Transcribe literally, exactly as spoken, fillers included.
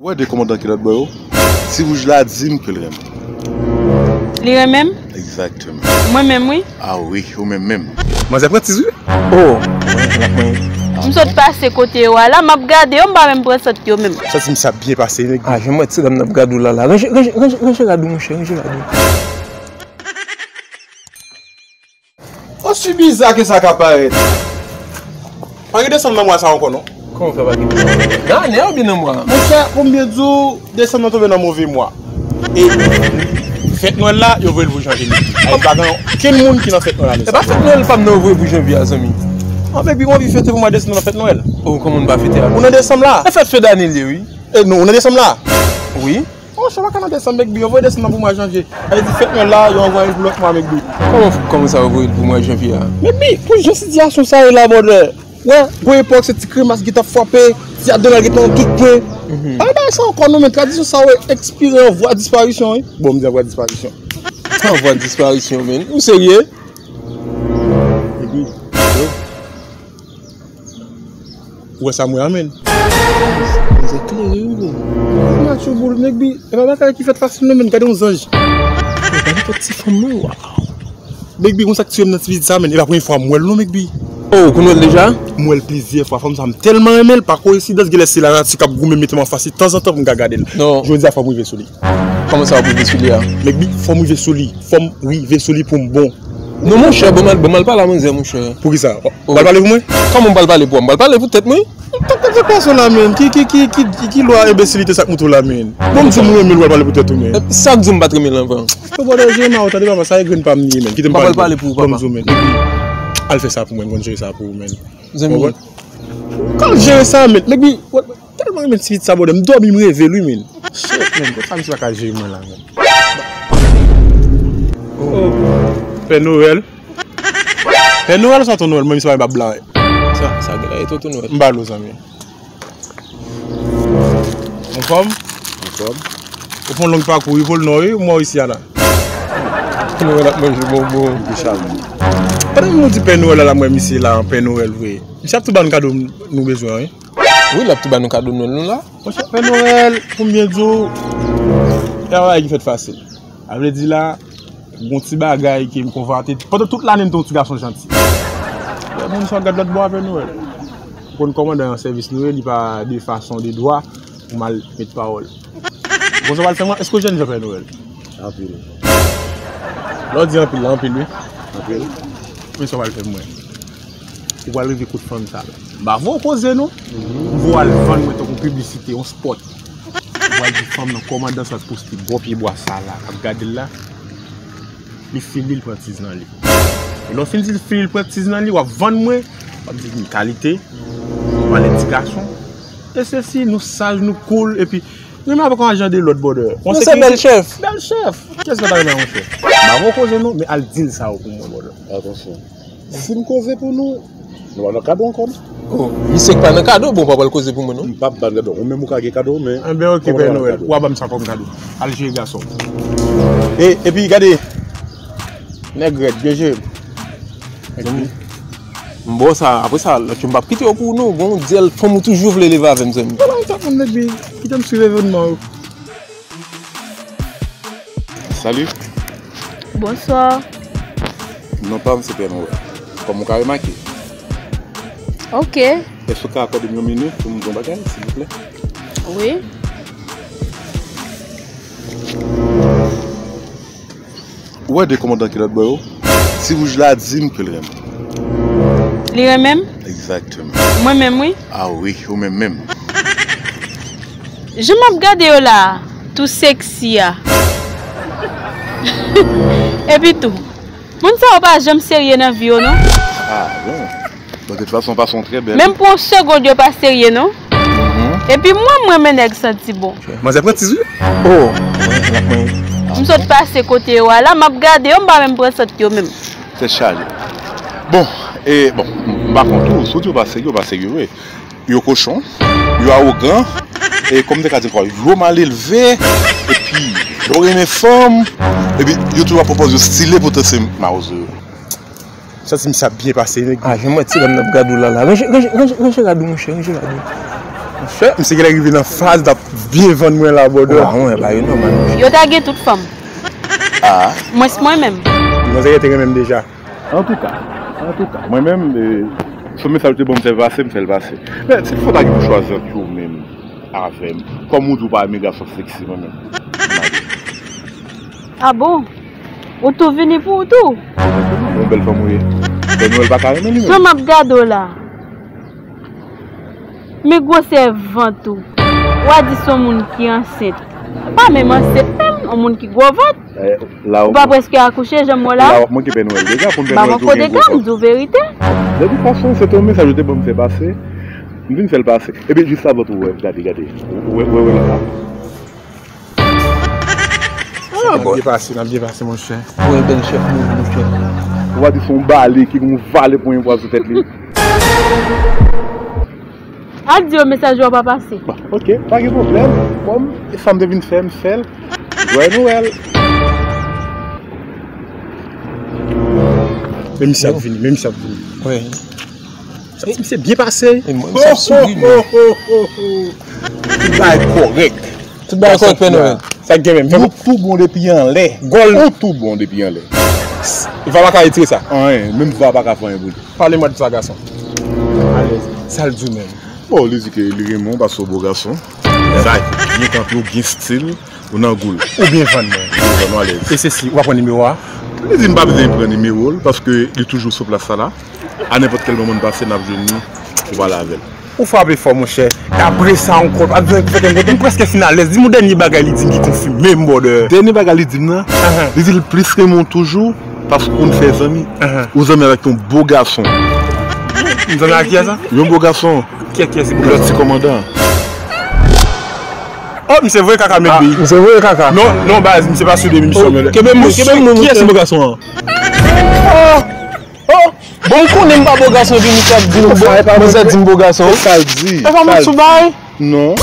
Ou wè de kòmandan kilòt bò yo? Ti wouj la di m ke l renmen. Li renmen m? Egzakteman. Mwen menm, wi. A wi, ou menm menm. Manzè pran tiz, wi. Oh, mwen, mwen. M sot pase kote yo a la, m ap gade yo, m pa menm pran sant yo menm. Santi m sa byen pase, nèg. Ah, jan m wè ti dam nan ap gade w la, la. Ranje, ranje, ranje, ranje rad ou, monchè, ranje rad ou. Osi biza ke sa ka parèt, pa gen desanm nan mwa sa ankò non. Kòman fè pa gen desanm? Nan ane a oubyen nan mwa a? Monchè, pou m byen di w, desanm nan tonbe nan move mwa. E fèt Nwèl la, yo voye l pou janvye. Ay, pa gen okenn moun ki nan fèt Nwèl ane sa. E pa fèt Nwèl pa m nan yo voye pou janvye a, zanmi. An, baby, ou anvi fete pou mwa desanm nan fèt Nwèl? Oh, kòman n pa fete a? Ou nan desanm la? E fèt fen dane l ye, wi. E non, ou nan desanm la? Wi. Oh, sa pa ka nan desanm, Megbi, yo voye desanm nan pou mwa janvye. Sa vle di fèt Nwèl la, yo anvoye l pou lòt mwa, Megbi. Kòman, kòman sa yo voye l pou mwa janvye a? Megbi, pou jan sitiyasyon sa ye la, brother. Wè, gon epòk se ti kremas ki t ap frape, ti adrenal ki te nan tout pwen. Mhm. Pa gen bagay sa ankò non, men tradisyon sa yo ekspire an vwa disparisyon, wi. Bon, m di an vwa disparisyon. An vwa disparisyon, men. Ou serye? Epi, yo. Ou wè sa m wè a, men. Manzè klere, wi, men. Match boul, Megbi. E pa bagay ki fèt fasil non, men. Gade yon zanj. E pa nenpòt ti fanm non, waw. Megbi, konsa k tiye m nan ti pitit sa, men. E pa premye fwa m wè l non, Megbi. Oh, ou konn wè l deja? M wè l plizyè fwa. Fanm sa, m tèlman renmen l, pa koyensidans, genlè se lanati k ap goumen mete m anfas li tanzantan pou m ka gade l. Non. Jodi a, fò m rive sou li. Kòman sa, w ap rive sou li a? Megbi, fò m rive sou li. Fò m rive sou li pou m bon. Non, monchè, ban m al, ban m al pale a manzè, monchè. Poukisa? Ou pral pale pou mwen? Kòman m pral pale pou ou? M pral pale pou tèt mwen. Tèt, tèt, tèt pèsonn la, men. Ki, ki, ki, ki, ki, ki lwa enbesilite sa k moute w la, men? Bon, m di w m renmen l, w al pale pou tèt ou, men. Sa k di w m pa t renmen l anvan? Yo, brother, jere ma ou, tande papa, sa e grenn pa m li ye, men. Kite m pale pou ou. Bon, m di w, men. Al fè sa pou mwen, m konn jere sa pou ou, men. Zanmi. Konprann? Kal jere sa, men. Megbi, tèlman renmen ti pitit sa, brother. M dòmi, m reve l, wi, men. Shit, men. Konsa misye pa ka jere mwen la, men. Oh. Pè Noël. Pè Noël sa, Tonton Noël, mwen misye pa gen bab blan, wi. Sa, sa gen la, e Tonton Noël. M ba l ou, zanmi. Anfòm? Anfòm. Ou fè yon long pakou, wi, Pòl Nò, wi, ou mò isi a la. Tonton Noël ap manje bonbon. Li te chalman. Pandan nou di Pè Noël la, la, m wè misye la, an Pè Noël vre. Misye ap tou ba nou kado nou bezwen an, wi. Wi, l ap tou ba nou kado Nwèl nou la. Monchè, Pè Noël, pou m byen di w, e pa bagay ki fèt fasil. Sa vle di la, gon ti bagay ke m konvate. Pandan tout lane, m te yon ti gason janti. Lè moun sa gad lòt bò a, Pè Noël. Ou konn kòmandan an sèvis nou ye, li pa de fason de dwa pou mal met pawòl. Bon, sa w pral fè mwen, èske w jènjan, Pè Noël? Anpil. Lè w di anpil la, anpil, wi. Anpil. Men sa w pral fè mwen. Ou pral rive kot fanm sa la. M pa voye w koze non. M voye w al vann mwen tankou piblisite, yon spòt. Ou pral di fanm nan kòmandan sa t poste bò pye bwa sa la, ap gade l la. Li fini, l pran tiz nan li. E lè w fin di l fini, l pran tiz nan li, w ap vann mwen, w ap di m kalite, m pale ti gason. E sesi, nou saj, nou cool, epi, nou menm avèk yon ajan de lòd, brother. Nou se bèl chèf. Bèl chèf. Kiyès ki pa renmen yon chèf? M pa voye w koze non, men al di l sa yo pou mwen, brother. Atansyon. Si m koze pou nou, nou pa nan kado ankò non. Oh, misye k pa nan kado, bon, w pa pral koze pou mwen non. M p ap ba n kado. Ou menm ou ka gen kado, men. Enben, oke, Pè Noël, w a ban m sa kòm kado. Al jere gason. E, epi, gade. Nèg rèd, byen jere. Epi, m ba w sa, apre sa, lòt yo m p ap kite yo pou ou non. Bon, dyèl fanm ou toujou vle leve avè m, zanmi. Wala, sa konn nèg li. Kite m swiv evènman yo. Salut. Bonswa. Non pa m se Pè Nwèl. Kòm ou ka remake. Ok. Èske w ka akòde m yon minit pou m di yon bagay, silvouplè? Wi. Ou wè de kòmandan kilòt bò yo? Ti wouj la di m ke l renmen. Li renmen m? Egzakteman. Mwen menm, wi. A wi, ou menm menm. Jan m ap gade yo la, tou seksi a. Epi tou, moun sa yo pa janm serye nan vi yo, non. Ah, bon. Bon, de tout fason, w pase yon trè bèl. Menm pou yon segonn, yo pa serye, non. Mhm. Epi mwen, m renmen nèg santi bon. Manzè pran tiz, wi. Oh, mwen, mwen. M sot pase kote yo a la, m ap gade yo, m pa menm pran sant yo menm. Tèt chaje. Bon, e, bon, m pa kont ou, si w di yo pa serye, yo pa serye vre. Yo kochon, yo awogan, e kòm m te ka di ankò, yo mal elve, epi yo renmen fanm, epi yo toujou ap pran pòz yo stile, poutan se mawzo yo. Santi m sa byen pase, nèg. Ah, jan m wè ti dam nan ap gade w la, la. Ranje, ranje, ranje, ranje rad ou, monchè, ranje rad ou. Monchè, misye genlè rive nan faz l ap byen vann mwen la, brother. Wa, mwen, pa yo nòmal. Yo ta gen tout fanm. Ah. Mwens mwen menm. Manzè te renmen m deja. Antouka, antouka, mwen menm, eh, se mesaj ou te ban m fè pase, m fè l pase. Men, si fò ta gen pou chwazi ant yo menm avè m, kòm ou di ou pa renmen gason seksi, mwen menm. Ah bon? Ou tou vini pou ou tou? Yon bèl fanm ou ye. Pè Nwèl pa ka renmen li menm. Jan m ap gade w la. Men gwosè vant ou. W a di se yon moun ki ansent. Pa menm ansent menm, yon moun ki gwo vant. Eh, la, ou pa prèske akouche, jan m wè la. La, w ap manke Pè Nwèl deja pou m Pè Nwèl tou gen gwo vant. M di w verite. De tout fason, se te yon mesaj ou te ban m fè pase. M vin fè l pase. Epi, jis avan tou, wè, gade, gade. Ou wè, wè, wè, la. Ah, n ap byen pase, n ap byen pase, monchè. Ou wè bèl chèf nou, monchè. Ou pa di se yon bale ki gen yon vale pwen pwa sou tèt li. Al di yo mesaj yo pa pase. Bon, ok, pa gen pwoblèm. Kòm e sa m te vin fè, m fè l. Jwèt Nwèl. Men misye ap vini, men misye ap vini. Wi. Sa ti misye byen pase. E mwen, misye ap souri, men. Tout bagay kòrèk. Tout bagay kòrèk, Pè Nwèl. Sa k gen menm? Nou tou bon depi anlè. Gòl. Ou tou bon depi anlè. Va pa ka retire sa. Anyen, menm va pa ka fè anyen pou li. Pale mwa de sa, gason. Alèz. Sa l di w menm? Bon, li di ke li renmen w paske w bo gason. Zay, byen kanpe, w gen stil, ou nan gou l. Ou byen vann mwen. Ou byen vann w alèz. E se si, ou pa pran nimewo a? Li di m pa bezwen pran nimewo l, paske li toujou sou plas sa la. A nenpòt kèl moman n pase, n ap jwenn li pou pale avè l. Ou frape fò, monchè. E apre sa ankò, pa bezwen fè kè m kontan. M prèske fin alèz. Di m yon dènye bagay li di m ki konfime m, brother. Dènye bagay li di m nan, li di l plis renmen w toujou paske n fè zanmi. Ou zanmi avèk yon bo gason. M zanmi ak kiyès la? Yon bo gason. Kiyès, kiyès se bo gason? Lòt ti kòmandan. Oh, misye voye kaka, men. Ah, misye voye kaka. Non, non, baz, misye pa sou de misyon, men. Kenbe moun, kenbe moun, kiyès se bo gason an? Oh! Oh! Bon, m konnen m pa bo gason, epi misye ap di m, manzè di m bo gason. Sa l di. E pa mwen sou bay? Non.